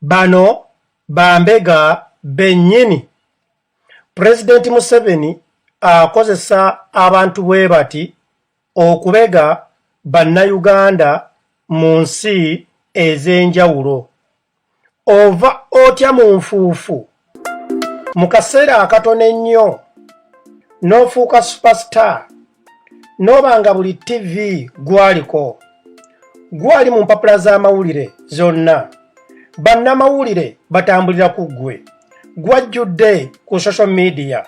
Bano bambega bennyini. Pulezidenti Museveni akozesa abantu bwe bati okubega Bannayuganda mu nsi ez'enjawulo. Ova otya mu nfuufu mu kaseera akatono ennyo n'ofuuka superstar n'oba nga buli ttivi gwaliko, gwali mu mpapula z'amawulire zonna, bannamawulire batambulira ku ggwe, gwajjudde ku social media,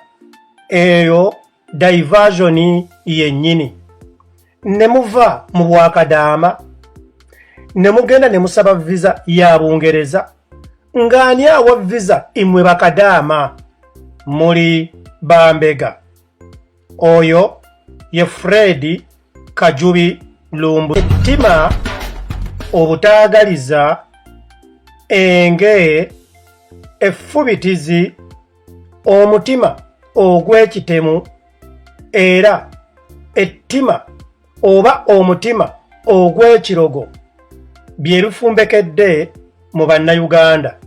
eyo diversion yennyini. Ne muva mu bwakadaama ne mugenda ne musaba visa ya Bungereza. Ng'ani awa visa imwe bakadaama? Muli bambega. Oyo ye Fred Kajubi Lumbu. Ettima, obutaagaliza, enge, effubitizi, omutima ogw'ekitemu era ettima oba omutima ogw'ekirogo bye bifumbekedde mu Bannayuganda.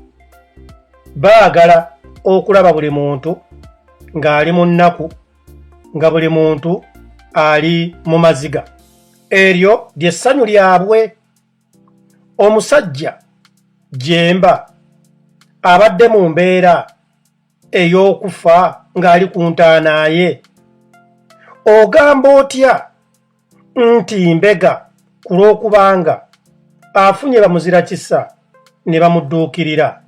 Baagala okulaba buli muntu ng'ali mu nnaku, nga buli muntu ali mu maziga. Eryo ly'essanyu lyabwe. Omusajja Jemba abadde mu mbeera ey'okufa ng'ali ku ntaana ye. Ogamba otya nti mbega ku lw'okubanga afunye bamuzira kisa ne bamudduukirira?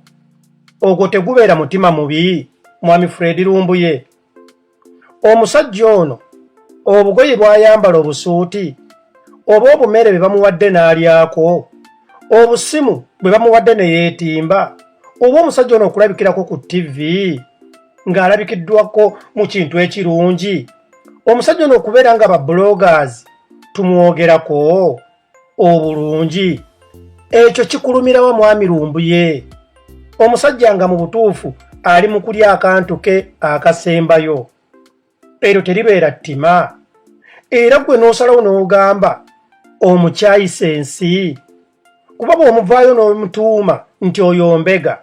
Ogwo tegubeera mutima mubi, Mwami Fred Lumbuye? Omusajja ono obugoye bw'ayambala, obusuuti oba obumere bwe bamuwadde n'alyako, obusimu bwe bamuwadde ne yeetimba, oba omusajja ono okulabikirako ku ttivi ng'alabikiddwako mu kintu ekirungi, omusajja ono okubeera nga ba bloggers tumwogerako obulungi, ekyo kikulumirawa, Mwami Lumbuye? Omusajja nga mu butuufu ali mu kulya akantu ke akasembayo, eryo teribeera ttima? Era gwe n'osalawo n'ogamba omukyayisa ensi, kuba bw'omuvaayo n'omutuuma nti oyo mbega,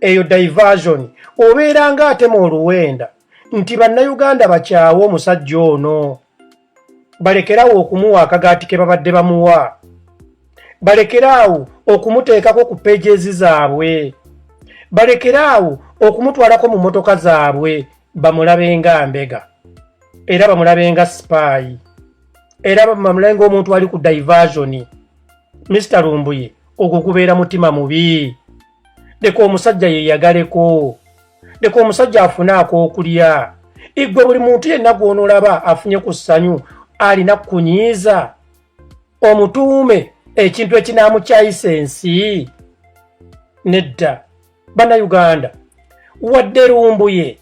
eyo diversion, obeera nga atema oluwenda nti Bannayuganda bakyawe omusajja ono, balekerawo okumuwa akagaati ke babadde bamuwa, balekeraawo okumuteekako ku pages zaabwe, balekeraawo okumutwalako mu motoka zaabwe, bamulabe nga mbega era bamulabe nga spy era bamulabe ng'omuntu ali ku diversion. Mr Lumbuye, ogwo gubeera mutima mubi. Leka omusajja yeeyagaleko, leka omusajja afune ak'okulya. Igwe buli muntu yenna gw'onoolaba afunye ku ssanyu alina kukunyiiza, omutuume ekintu ekinaamukyayisa ensi? Nedda. Bannayuganda, wadde Lumbuye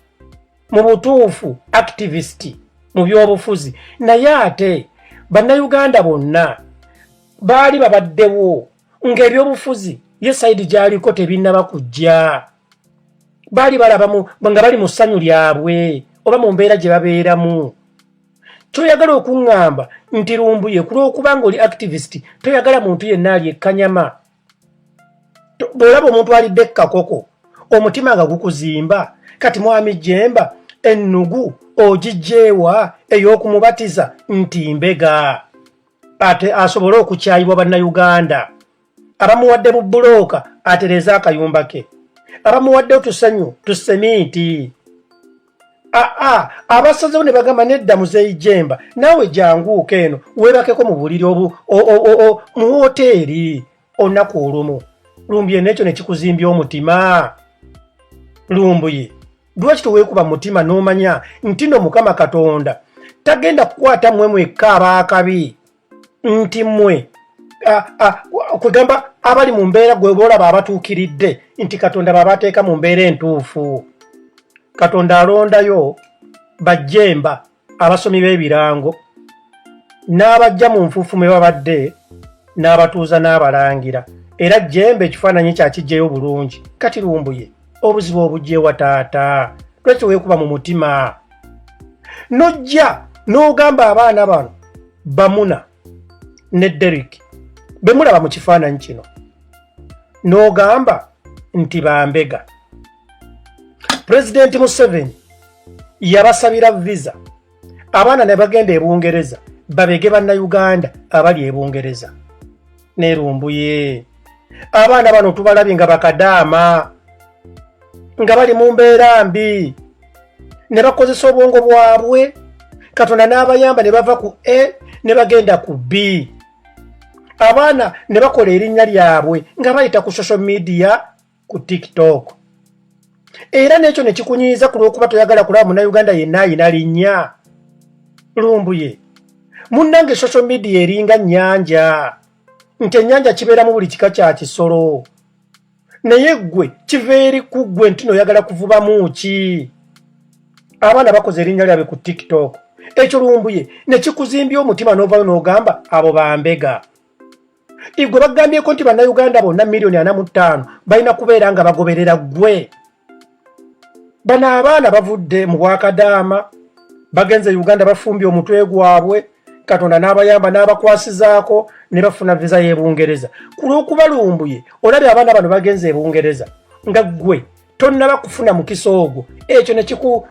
mu butuufu activist mu byobufuzi, naye ate Bannayuganda bonna baali babaddewo ng'ebyobufuzi ye side gy'aliko tebinnaba kujja. Baali balaba nga bali mu ssanyu lyabwe oba mu mbeera gye babeeramu. Kyoyagala okuŋŋamba nti Lumbuye, ku lw'okuba nga oli activist, toyagala muntu yenna ali ekkanyama? Bw'olaba omuntu alidde ekkakoko, omutima nga gukuzimba. Kati Mwami Jemba, ennugu ogijjeewa ey'okumubatiza nti mbega, ate asobole okukyayibwa Bannayuganda? Abamuwadde bubulooka atereeze akayumba ke, abamuwadde otusanyu tuseminti, aa abasazewo ne bagamba, "Nedda, Muzeeyi Jemba, naawe janguuka eno weebakeko mu buliri obu mu woteeri olunaku olumu." Lumbuye, n'ekyo ne kikuzimbya omutima. Lumbuye, lwaki teweekuba mutima n'omanya nti no Mukama Katonda tagenda kukwata mmwe mwekka abaakabi, nti mmwe kwegamba abali mu mbeera gwe boolaba abatuukiridde, nti Katonda babateeka mu mbeera entuufu? Katonda alondayo bajjemba abasomi b'ebirango n'abajja mu nfuufu mwe babadde n'abatuuza n'abalangira, era Jemba ekifaananyi kyakijjayo bulungi. Kati Lumbuye, obuzibu obujja taata, lwaki weekuba mu mutima n'ojja n'ogamba abaana bano Bamuna ne Derrick bemulaba mu kifaananyi kino, n'ogamba nti bambega. Pulezidenti Museveni yabasabira visa, abaana ne bagenda e Bungereza babege Bannayuganda abali e Bungereza. Nerumbuye, abaana bano tubalabye nga bakadaama, nga bali mu mbeera mbi, ne bakozesa obwongo bwabwe, Katonda n'abayamba ne bava ku A ne bagenda ku B. Abaana ne bakola erinnya lyabwe nga bayita ku social media, ku TikTok. Era n'ekyo ne kikunyiiza ku lw'okuba toyagala kulaba Munnayuganda yenna ayina linnya. Lumbuye munnange, social media eringa nnyanja, nti ennyanja kibeeramu buli kika kya kisolo, naye ggwe kiva eri ku ggwe nti noyagala kuvubamu ki. Abaana bakoze erinnya lyabwe ku TikTok, ekyo Lumbuye ne kikuzimbya omutima n'ovayo n'ogamba abo bambega. Igwe bagambyeko nti Bannayuganda bonna 45 million balina kubeera nga bagoberera ggwe. Bano abaana bavudde mu bwakadaama, bagenze Uganda, bafumbye omutwe gwabwe, Katonda n'abayamba n'abakwasizaako ne bafuna visa y'e Bungereza. Ku lw'okuba Lumbuye olabye abaana bano bagenze e Bungereza nga ggwe tonnaba kufuna mukisa ogwo, ekyo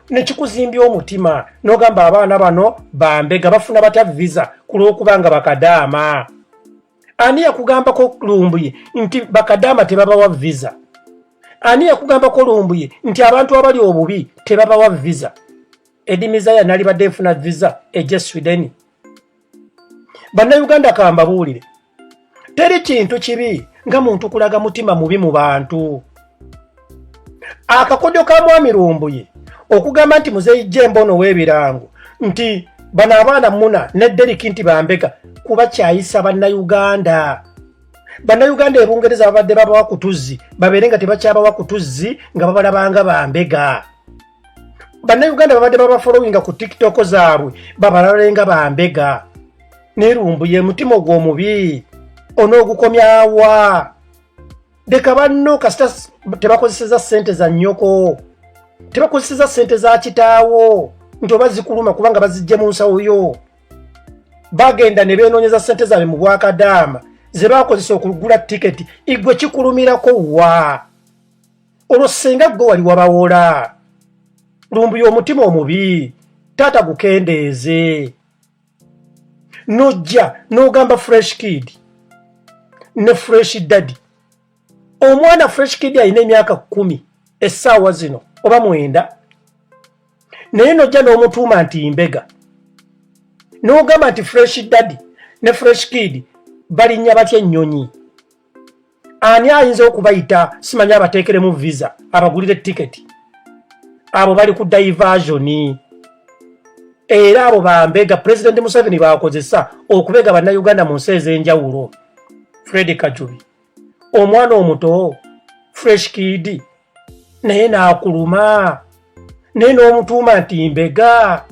ne kikuzimbya omutima n'ogamba abaana bano bambega, bafuna batya visa ku lw'okuba nga bakadaama? Ani yakugambako Lumbuye nti bakadaama tebabawa visa? Ani yakugambako Lumbuye nti abantu abali obubi tebabawa visa? Eddie Mezaya nalibadde nfuna visa ejja Sweden. Bannayuganda, kambabuulire, teri kintu kibi nga muntu kulaga mutima mubi mu bantu. Akakodyo ka mwami Lumbuye okugamba nti Muzeeyi Jemba ono w'ebirango, nti bano abaana Muna ne Deriki nti bambega, kuba kyayisa Bannayuganda. Bannayuganda ebungereza babadde babawa ku tuzzi, babeere nga tebakyabawa ku tuzzi, nga babalabanga bambega. Bannayuganda babadde babafollowinga ku TikTok zaabwe, babalalenga bambega. Naye Lumbuye, mutima ogwo omubi onoogukomyawa? Leka banno, kasita tebakozeseza ssente za nnyoko, tebakozeseza ssente za kitaawo, nti oba zikuluma kubanga bazijje mu nsawo yo. Bagenda ne beenoonyeza ssente zaabwe mu bwakadaama ze bakozesa okugula tiketi. Igwe kikulumirako wa? Olwo singa gwe wali wabawola? Lumbuye, omutima omubi taata gukendeeze. Nojja n'ogamba Fresh Kid ne Fresh Daddy. Omwana Fresh Kid alina emyaka 10 essaawa zino oba 9, naye nojja n'omutuuma nti mbega, n'ogamba nti Fresh Daddy ne Fresh Kid balinnya batya ennyonyi? Ani ayinza okubayita? Simanyi abateekeremu visa, abagulire tiketi. Abo bali ku diversion, era abo bambega Pulezidenti Museveni bakozesa okubega Bannayuganda mu nsi ez'enjawulo. Fred Kajubi, omwana omuto Fresh Kid naye n'akuluma, naye n'omutuuma nti mbega.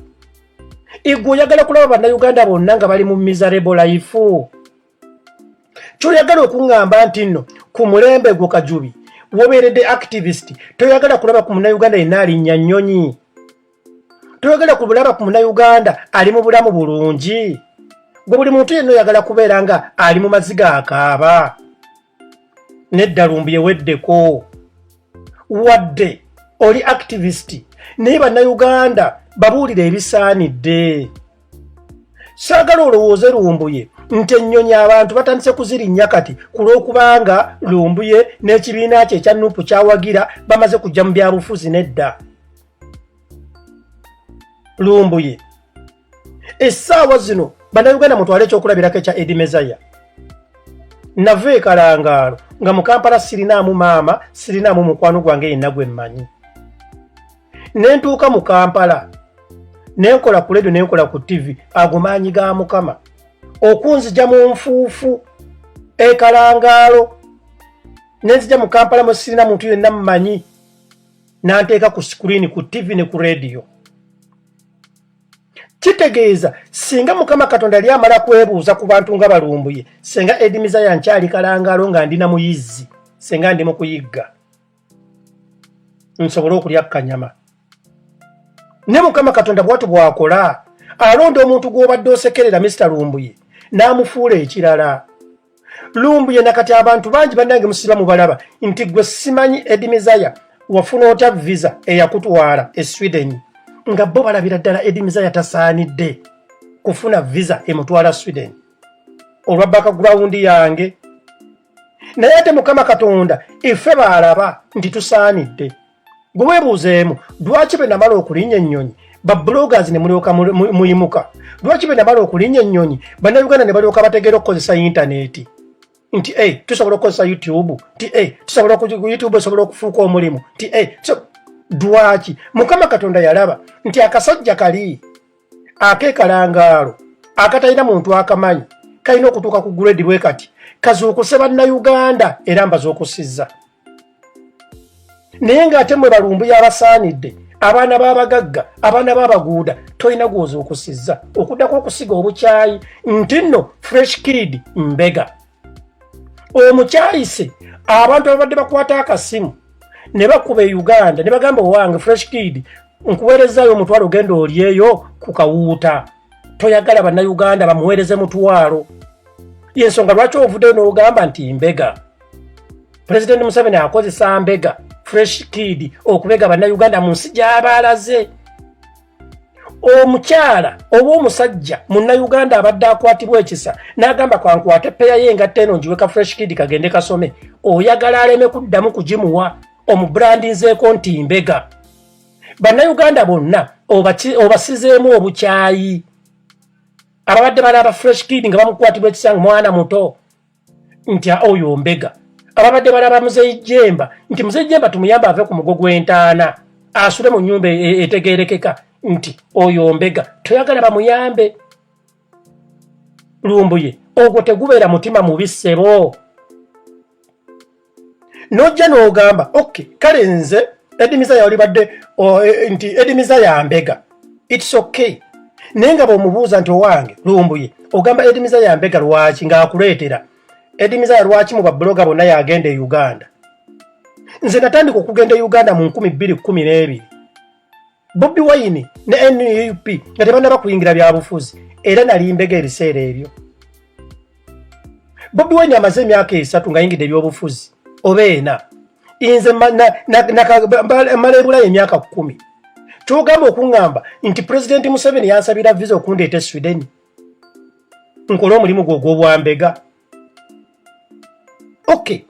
Igwe oyagala kulaba Bannayuganda bonna nga bali mu miserable life? Kyoyagala okuŋŋamba nti nno ku mulembe gwo Kajubi wobeeredde activist, toyagala kulaba ku Munnayuganda yenna alinnya nnyonyi, toyagala kulaba ku Munnayuganda ali mu bulamu bulungi? Gwe buli muntu yenna oyagala kubeera nga ali mu maziga akaaba. Nedda Lumbuye, weddeko. Wadde oli activist, naye Bannayuganda babuulire ebisaanidde. Saagala olowooze Lumbuye nti ennyonyi abantu batandise kuzirinnya kati ku lw'okubanga Lumbuye n'ekibiina kye ekya NUP kyawagira bamaze kujja mu byabufuzi. Nedda Lumbuye, essaawa zino Bannayuganda mutwale ekyokulabirako ekya Eddie Mezaya. Nava ekalangaalo nga mu Kampala sirinaamu maama, sirinaamu mukwano gwange yenna gwe mmanyi, ne ntuuka mu Kampala nenkola ku ledio, nenkola ku TV. Ago maanyi ga Mukama okunzija mu nfuufu ekalangaalo nenzija mu Kampala mu sirina muntu yenna mmanyi, nanteeka ku screen ku TV ne ku rediyo. Kitegeeza singa Mukama Katonda yali amala kwebuuza ku bantu nga balumbuye, senga Eddie Mezaya nkyali Kalangaalo nga ndina muyizzi, senga ndi mu kuyigga nsobole okulya kanyama. Ne Mukama Katonda bwatu bw'akola, alonda omuntu gw'obadde osekerera, Mr Lumbuye, n'amufuula ekirala. Lumbuye nakati abantu bangi bannange musiba mubalaba nti gwe simanyi Eddie Mizaya wafuna otya visa eyakutwala e Sweden, nga bo balabira ddala Eddie Mizaya tasaanidde kufuna visa emutwala Sweden olwa background yange. Naye ate Mukama Katonda ife baalaba nti tusaanidde. Gwe weebuuzeemu, lwaki bwe namala okulinnya ennyonyi ba bloggers ne mulyoka muyimuka? Lwaki bwe namala okulinnya ennyonyi Bannayuganda ne balyoka bategeera okukozesa yintaneeti nti e tusobola okukozesa YouTube, nti e tusobola, YouTube esobola okufuuka omulimu, nti e lwaki? Mukama Katonda yalaba nti akasajja kali akeekalangaalo akatalina muntu akamanyi kalina okutuuka ku grade bwe kati kazuukuse Bannayuganda, era mbazuukusizza. Naye ng'ate mwe balumbuye abasaanidde, abaana b'abagagga, abaana b'abaguuda, tolina gwozuukusizza okuddako okusiga obukyayi nti nno Fresh Kid mbega. Omukyayise abantu ababadde bakwata akasimu ne bakuba e Uganda ne bagamba, "Owange Fresh Kid, nkuweerezaayo omutwalo, ogenda olyeyo ku kawuuta." Toyagala Bannayuganda bamuweereze mutwalo, yensonga lwaki ovuddeyo n'ogamba nti mbega. Pulezidenti Museveni akozesa mbega Fresh Kid okubega Bannayuganda mu nsi gy'abaalaze. Omukyala oba omusajja Munnayuganda abadde akwatibwa ekisa n'agamba, "Kankwate peya ye engatta eno ngiweka Fresh Kid kagende kasome," oyagala aleme kuddamu kugimuwa, omubrandinzeeko nti mbega. Bannayuganda bonna obasizeemu obukyayi. Ababadde balaba Fresh Kid nga bamukwatibwa ekisa nga mwana muto nti oyo mbega, ababadde balaba Muzeyi Jemba nti Muzeyi Jemba tumuyambe ave ku mugo gw'entaana asule mu nnyumba etegeerekeka nti oyo mbega, toyagala bamuyambe. Lumbuye, ogwo tegubeera mutima mubi, ssebo? N'ojja n'ogamba, "Ok, kale nze Eddie Mizaya olibadde nti Eddie Mizaya mbega, it's okay." Naye nga bw'omubuuza nti, "Owange Lumbuye, ogamba Eddie Mizaya mbega lwaki?" ng'akuleetera Eddie Mizaya lwaki mu ba blogger bonna yagenda e Uganda. Nze natandika okugenda e Uganda mu 2012, Bobi Wine ne NUP nga tebannaba kuyingira byabufuzi, era nali mbega ebiseera ebyo. Bobi Wine amaze emyaka 3 ng'ayingidde ebyobufuzi oba 4, nze mala ebulayo emyaka 10. Kyogamba okuŋŋamba nti Pulezidenti Museveni yansabira visa okundeeta e Sweden nkole omulimu gwe ogw'obwambega? Ok,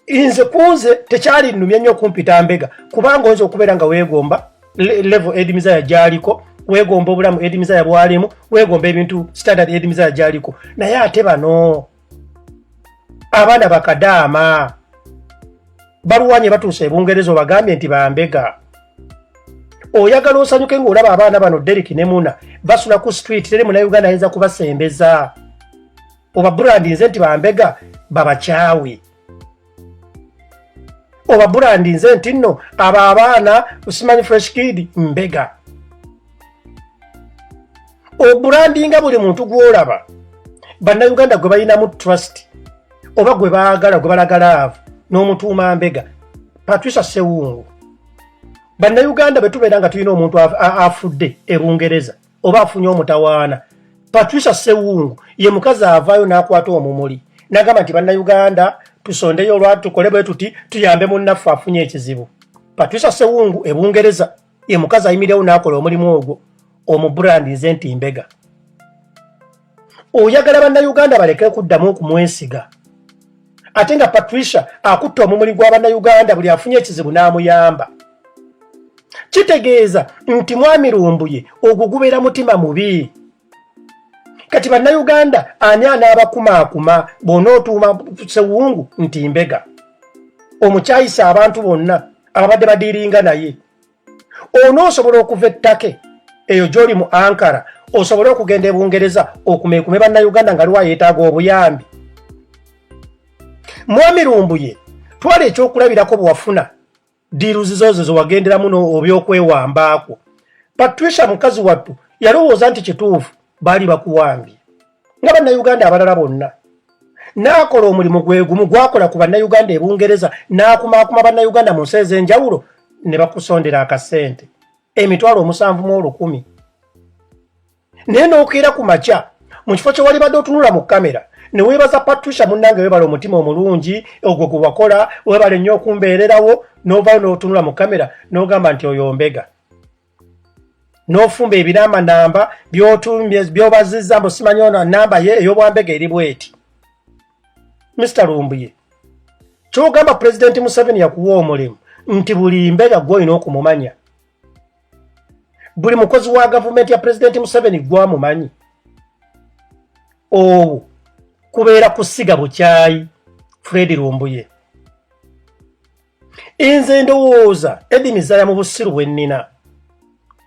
nze kunze tekyali nnumya nnyo okumpita mbega, kubanga oyinza okubeera nga weegomba level Eddie Mizaya gy'aliko, weegomba obulamu Eddie Mizaya bw'alimu, weegomba ebintu standard Eddie Mizaya gy'aliko. Naye ate bano abaana bakadaama baluwanye batuuse ebungereza, obagambye nti bambega. Oyagala osanyuke ng'olaba abaana bano Derek ne Muna basula ku street, teri Munauganda ayinza kubasembeza, oba brandinze nti bambega babakyawe, oba brandinze nti nno abo abaana simanyi Fresh Kid mbega. Obrandinga buli muntu gw'olaba Bannayuganda gwe balinamu trust oba gwe baagala, gwe balaga love, n'omutuuma mbega. Patricia Sewungu, Bannayuganda bwe tubeera nga tulina omuntu afudde e Bungereza oba afunye omutawaana, Patricia Sewungu ye mukazi avaayo n'akwata omumuli n'agamba nti, "Bannayuganda, tusondeyo olwa tukole bwe tuti tuyambe munnaffe afunye ekizibu." Patricia Sewungu e Bungereza ye mukazi ayimirewo n'akola omulimu ogwo. Omubrandinze nti mbega. Oyagala Bannayuganda baleke kuddamu okumwesiga, ate nga Patricia akutta omumuli gwa Bannayuganda buli afunye ekizibu n'amuyamba. Kitegeeza nti mwami Lumbuye, ogwo gubeera mutima mubi. Kati Bannayuganda ani anaabakumaakuma bw'onootuuma Sewungu nti mbega, omukyayisa abantu bonna ababadde badiiringa naye? Onoosobola okuva ettake eyo gy'oli mu Ankara osobole okugenda e Bungereza okumeekume Bannayuganda nga liwa yeetaaga obuyambi? Mwami Lumbuye, twala ekyokulabirako bwe wafuna deals zozo zewagenderamu obyokwewambaakwo. Patricia mukazi wattu yalowooza nti kituufu baali bakuwambye nga Bannayuganda abalala bonna, n'akola omulimu gwe gumu gwakola ku Bannayuganda e Bungereza, n'akumaakuma Bannayuganda mu nsi ez'enjawulo ne bakusondera akasente 700,000. Naye n'okeera ku makya, mu kifo kye wali badde otunula mu kamera Ne weebaza Patricia munnange, weebala omutima omulungi ogwo gwe wakola, weebale nnyo okumbeererawo. N'ovaayo n'otunula mu kamera n'ogamba nti oyo mbega, n'ofumba ebinambanamba by'otumbye by'obazizza mbu simanyi ono namba ye ey'obwambega eri bweti. Mr Lumbuye, kyogamba Pulezidenti Museveni yakuwa omulimu nti buli mbega gw'olina okumumanya, buli mukozi wa gavumenti ya Pulezidenti Museveni gwamumanyi? Obwo kubeera kusiga bukyayi. Fred Lumbuye, nze ndowooza Eddie Mizaya mu busiru bwe nnina,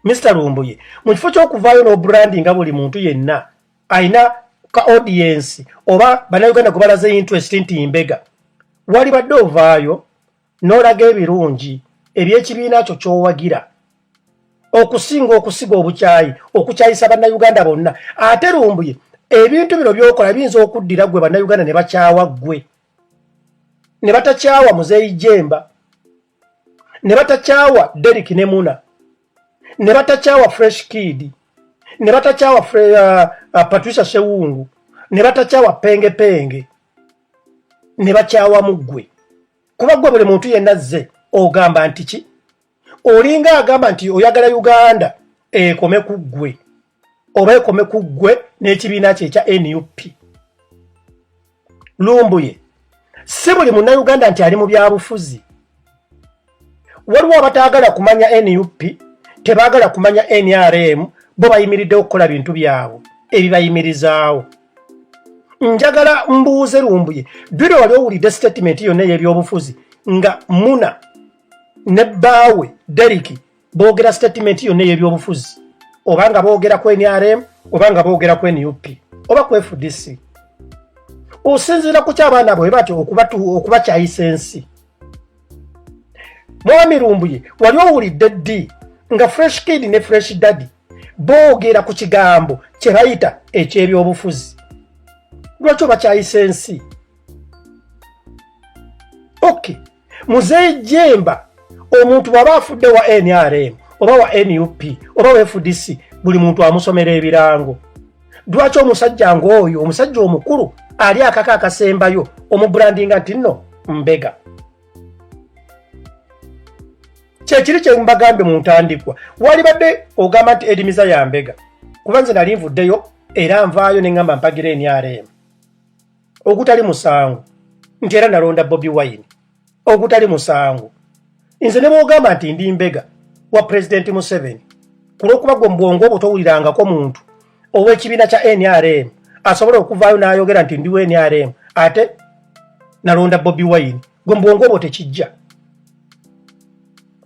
Mr Lumbuye, mu kifo ky'okuvaayo n'obrandinga buli muntu yenna alina ka audience oba Bannayuganda gwe balaze interest nti mbega, wali badde ovaayo n'olaga ebirungi eby'ekibiina kyo ky'owagira okusinga okusiga obukyayi, okukyayisa Bannayuganda bonna. Ate Lumbuye, ebintu bino by'okola biyinza okuddira ggwe, Bannayuganda ne bakyawa ggwe ne batakyawa Muzeeyi Jemba, ne batakyawa Derrick ne Muna, ne batakyawa Fresh Kid, ne batakyawa Patricia Sewungu, ne batakyawa Penge Penge, ne bakyawa mu ggwe, kuba ggwe buli muntu yenna azze ogamba nti ki, olinga agamba nti oyagala Uganda ekome ku ggwe oba ekome ku ggwe n'ekibiina kye ekya NUP. Lumbuye, si buli Munnayuganda nti ali mu byabufuzi. Waliwo abataagala kumanya NUP, tebaagala kumanya NRM, bo bayimiriddewo okukola bintu byabwe ebibayimirizaawo. Njagala mbuuze Lumbuye, biro wali owulidde statement yonna ey'ebyobufuzi nga Muna ne bbaawe Derrick boogera statement yonna ey'ebyobufuzi, oba nga boogera ku NRM, oba nga boogera ku NUP oba ku FDC? Osinziira ku kyabaana bwe batyo okubakyayisa ensi? Mwami Lumbuye, wali owulidde ddi nga Fresh Kid ne Fresh Daddy boogera ku kigambo kye bayita ekyebyobufuzi? Lwaki obakyayisa ensi? Ok, Muzeeyi Jemba, omuntu bw'aba afudde wa NRM oba wa NUP oba wa FDC, buli muntu amusomera ebirango. Lwaki omusajja ng'oyo, omusajja omukulu ali akaka akasembayo, omubrandinga nti nno mbega? Kyekiri kye mbagambye mu ntandikwa, wali badde ogamba nti Edimiza ya mbega, kuba nze nali nvuddeyo era nvaayo ne ŋŋamba mpagira NRM, ogutali musango, nti era nalonda Bobi Wine, ogutali musango. Nze ne bwogamba nti ndi mbega wa Pulezidenti Museveni, ku lw'okuba gwe mu bwongo obwo towulirangako muntu ow'ekibiina kya NRM asobola okuvaayo n'ayogera nti ndi wa NRM ate nalonda Bobi Wine, gwe mu bwongo obwo tekijja,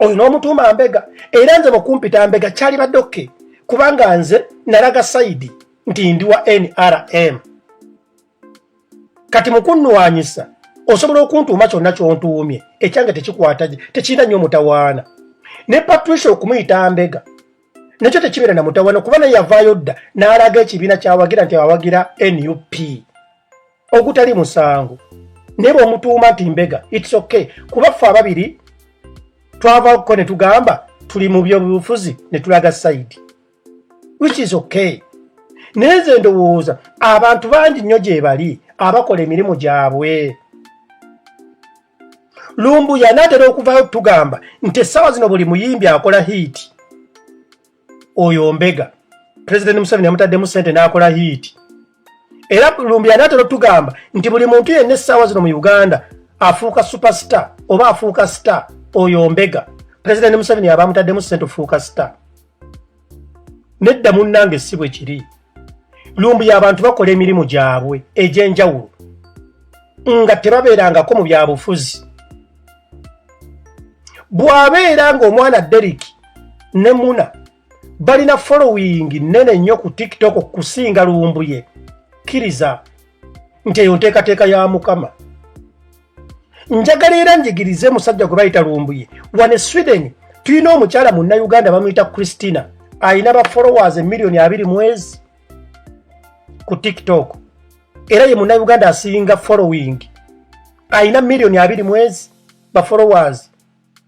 oyo n'omutuuma mbega. Era nze bwekumpita mbega kyalibadde okay, kubanga nze nalaga side nti ndi wa NRM. Kati mukunnwanyisa osobola okuntuuma kyonna kyontuumye, ekyange tekikwata, tekirina nnyo mutawaana. Ne Patricia okumuyita mbega nekyo tekibeera na mutawaana, kuba naye yavaayo dda n'alaga ekibiina kyawagira nti awagira NUP, ogutali musango. Naye bw'omutuuma nti mbega, it's okay, kuba ffe ababiri twavako ne tugamba tuli mu byobufuzi ne tulaga side, which is okay. Naye nze ndowooza abantu bangi nnyo gye bali abakola emirimu gyabwe. Lumbuye anaatera okuvaayo tugamba nti essaawa zino buli muyimbi akola hit oyo mbega, Pulezidenti Museveni yamutaddemu ssente n'akola hit. Era Lumbuye anaatera otugamba nti buli muntu yenna essaawa zino mu Uganda afuuka superstar oba afuuka star oyo mbega, Pulezidenti Museveni aba amutaddemu ssente ofuuka star. Nedda munnange, si bwe kiri. Lumbuye, abantu bakola emirimu gyabwe egy'enjawulo nga tebabeerangako mu byabufuzi. Bw'abeera ng'omwana Derrick ne Muna balina following nnene nnyo ku TikTok kusinga Lumbuye, kkiriza nti eyo nteekateeka ya Mukama. Njagala era njigirize musajja gwe bayita Lumbuye. Wane Sweden tulina omukyala Munnayuganda bamuyita Christina, alina ba followers emiliyoni 20 mwezi ku TikTok, era ye Munnayuganda asinga following, alina miliyoni 20 mwezi ba followers.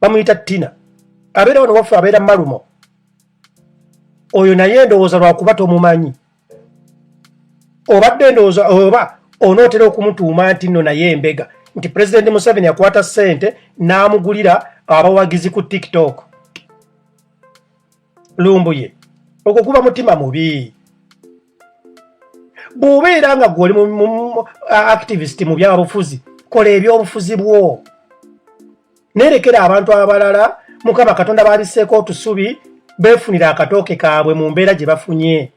Bamuyita Tina, abeera wano waffe, abeera Malumo. Oyo naye ndowooza lwakuba tomumanyi, obadde ndowooza oba Onootera okumutuuma nti nno naye embega, nti Pulezidenti Museveni akwata ssente n'amugulira abawagizi ku TikTok. Lumbuye, ogwo guba mutima mubi. Bw'obeera nga gwe oli activist mu byabufuzi, kola ebyobufuzi bwo, nerekera abantu abalala. Mukama Katonda baaliseeko otusubi, beefunira akatooke kaabwe mu mbeera gye bafunye.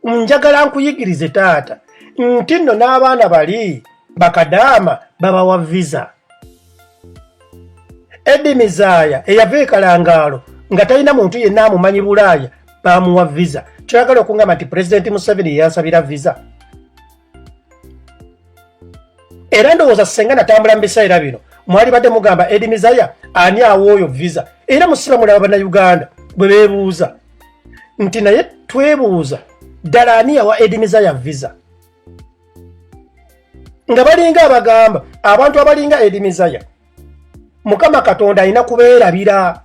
Njagala nkuyigirize taata nti nno n'abaana bali bakadaama babawa visa. Eddie Mizaya eyava ekalangaalo nga talina muntu yenna amumanyi Bulaaya, bamuwa visa. Kyoyagala okungamba nti Pulezidenti Museveni yeyansabira visa? Era ndowooza senga natambula mu biseera bino mwali badde mugamba, "Eddie Mizaya ani awa oyo visa?" Era musiba mulaba Bannayuganda bwe beebuuza nti, naye twebuuza ddala ani yawa Eddie Mizaya visa, nga balinga abagamba abantu abalinga Eddie Mizaya Mukama Katonda alina kubeerabira,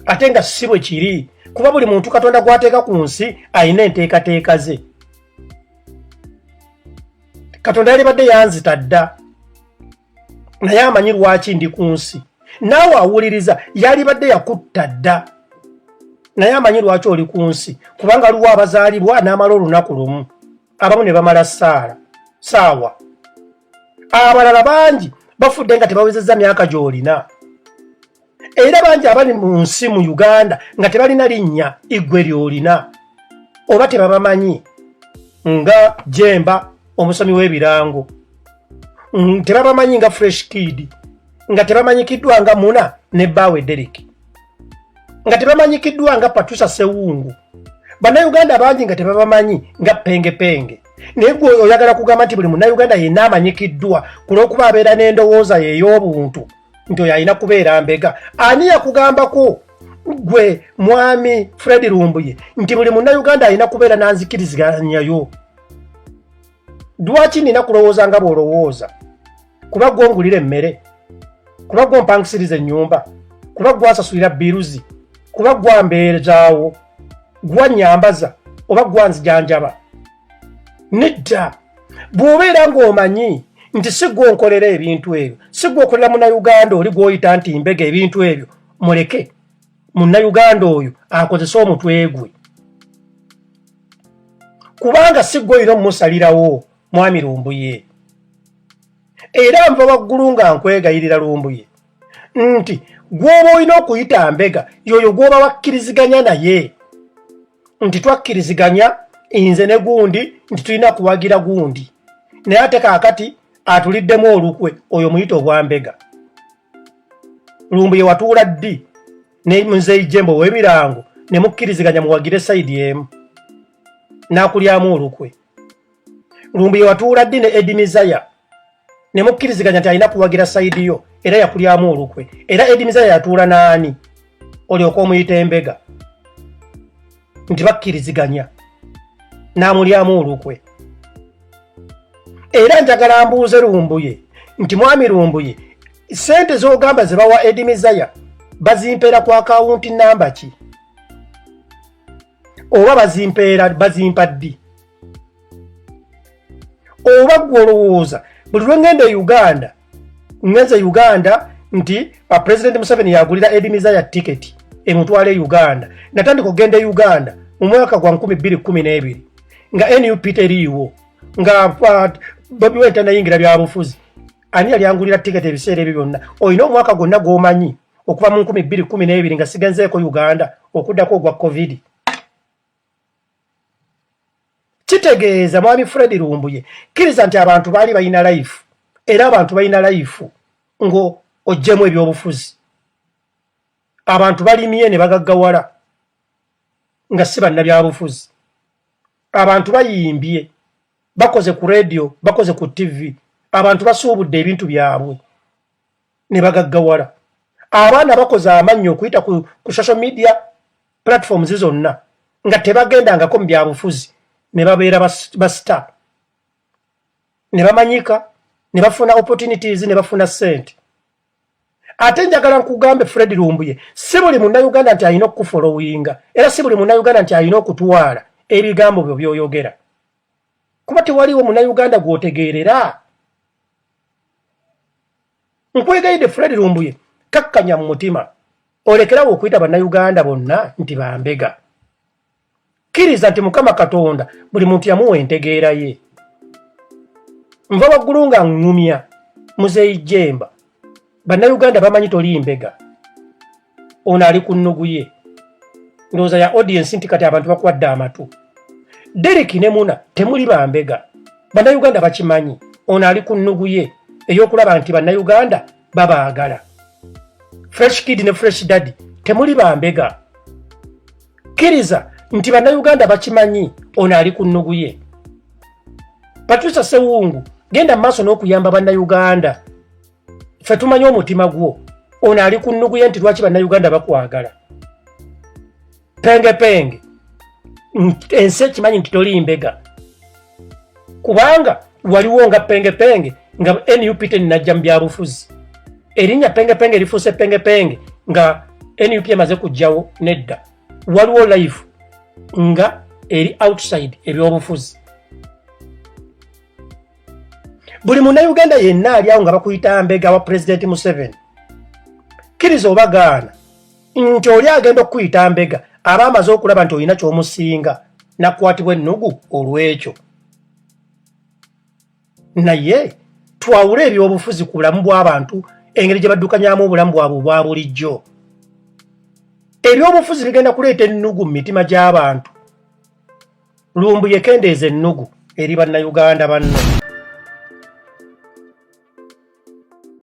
ate nga si bwe kiri, kuba buli muntu Katonda gw'ateeka ku nsi alina enteekateeka ze. Katonda yalibadde yanzita dda, naye amanyi lwaki ndi ku nsi. Naawe awuliriza, yalibadde yakutta dda, naye amanyi lwaki oli ku nsi, kubanga aliwo abazaalibwa n'amala olunaku lumu, abamu ne bamala saala saawa, abalala bangi bafudde nga tebawezezza myaka gy'olina. Era bangi abali mu nsi mu Uganda nga tebalina linnya iggwe ly'olina oba tebabamanyi, nga Jemba omusomi w'ebirango, tebabamanyi nga Fresh Kid, nga tebamanyikiddwa nga Muna ne bbaawe Derek, nga tebamanyikiddwa nga Patricia Sewungu. Bannayuganda bangi nga tebabamanyi nga Pengepenge. Naye gwe oyagala kugamba nti buli Munnayuganda yenna amanyikiddwa ku lw'okuba abeera n'endowooza ye ey'obuntu nti oyo alina kubeera mbega? Ani yakugambako gwe mwami Fred Lumbuye nti buli Munnayuganda alina kubeera nanzikiriziganyayo? Lwaki nina kulowooza nga bw'olowooza? Kuba gwongulira emmere, kuba gwompangisiriza ennyumba, kuba gwansasulira bills, kuba gwambeerezaawo, gwanyambaza oba gwanzijanjaba? Nedda. Bw'obeera ng'omanyi nti si gwonkolera ebintu ebyo, si gwokolera Munnayuganda oli gw'oyita nti mbega ebintu ebyo, muleke Munnayuganda oyo akozese omutwe gwe, kubanga si gwe olina omumusalirawo. Mwami Lumbuye, era nva waggulu nga nkwegayirira, Lumbuye, nti gw'oba olina okuyita mbega yoyo gw'oba wakkiriziganya naye nti twakkiriziganya nze ne gundi nti tulina kuwagira gundi, naye ate kaakati atuliddemu olukwe, oyo muyita obwambega. Lumbuye, watuula ddi ne Muzeeyi Jembo ow'emirango ne mukkiriziganya muwagire side emu n'akulyamu olukwe? Lumbuye, watuula ddi ne Eddie Mizaya ne mukkiriziganya nti alina kuwagira side yo, era yakulyamu olukwe? Era Eddie Mizaya yatuula n'ani olyoka omuyita embega nti bakkiriziganya n'amulyamu olukwe? Era njagala mbuuze Lumbuye nti, mwami Lumbuye, sente z'ogamba ze bawa Eddie Mizaya bazimpeera ku account number ki, oba bazimpeera bazimpa ddi? Oba gwe olowooza buli lwe ŋŋenda e Uganda, ŋŋenze Uganda nti President Museveni yagulira Eddie Mizaya tiketi emutwala e Uganda? Natandika okugenda e Uganda mu mwaka gwa 2012 nga NUP teriiwo, nga Bobi Wine tanayingira byabufuzi. Ani yali angulira tiketi ebiseera ebyo byonna? Olina omwaka gwonna gw'omanyi okuva mu 2012 nga sigenzeeko Uganda okuddako ogwa COVID? Kitegeeza, mwami Fred Lumbuye, kkiriza nti abantu baali balina life, era abantu balina life ng'oggyemu ebyobufuzi. Abantu balimye ne bagaggawala nga si bannabyabufuzi. Abantu bayimbye, bakoze ku radio, bakoze ku TV, abantu basuubudde ebintu byabwe ne bagaggawala. Abaana bakoze amannyo okuyita ku social media platforms zonna nga tebagendangako mu byabufuzi, ne babeera ba star, ne bamanyika, ne bafuna opportunities, ne bafuna ssente. Ate njagala nkugambe, Fred Lumbuye, si buli Munnayuganda nti alina okufollowinga, era si buli Munnayuganda nti alina okutwala ebigambo byo by'oyogera, kuba tewaliwo Munnayuganda gw'otegeerera. Nkwegayidde, Fred Lumbuye, kakkanya mu mutima, olekerawo okuyita Bannayuganda bonna nti bambega. Kkiriza nti Mukama Katonda buli muntu yamuwa entegeera ye. Nva waggulu nga ŋŋumya Muzeeyi Jemba, Bannayuganda bamanyi toli mbega. Ono ali ku nnugu ye, ndowooza ya audience, nti kati abantu bakuwadde amatu. Derek ne Muna, temuli bambega, Bannayuganda bakimanyi. Ono ali ku nnugu ye ey'okulaba nti Bannayuganda babaagala. Fresh Kid ne Fresh Daddy, temuli bambega. Kkiriza nti Bannayuganda bakimanyi, ono ali ku nnugu ye. Patricia Sewungu, genda mu maaso n'okuyamba Bannayuganda, ffe tumanyi omutima gwo. Ono ali ku nnugu ye nti lwaki Bannayuganda bakwagala. Penge Penge, ensi ekimanyi nti toli mbega, kubanga waliwo nga Penge Penge nga NUP teninajja mu byabufuzi. Erinnya Penge Penge lifuuse Penge Penge nga NUP emaze kujjawo. Nedda, waliwo life nga eri outside ebyobufuzi. Buli Munnayuganda yenna ali awo nga bakuyita mbega wa Pulezidenti Museveni, kkiriza oba gaana nti oli agenda okukuyita mbega aba amaze okulaba nti olina ky'omusinga, nakwatibwa ennugu olw'ekyo. Naye twawule ebyobufuzi ku bulamu bw'abantu, engeri gye baddukanyamu obulamu bwabwe obwa bulijjo. Ebyobufuzi bigenda kuleeta ennugu mu mitima gy'abantu. Lumbuye, kendeeza ennugu eri Bannayuganda banno.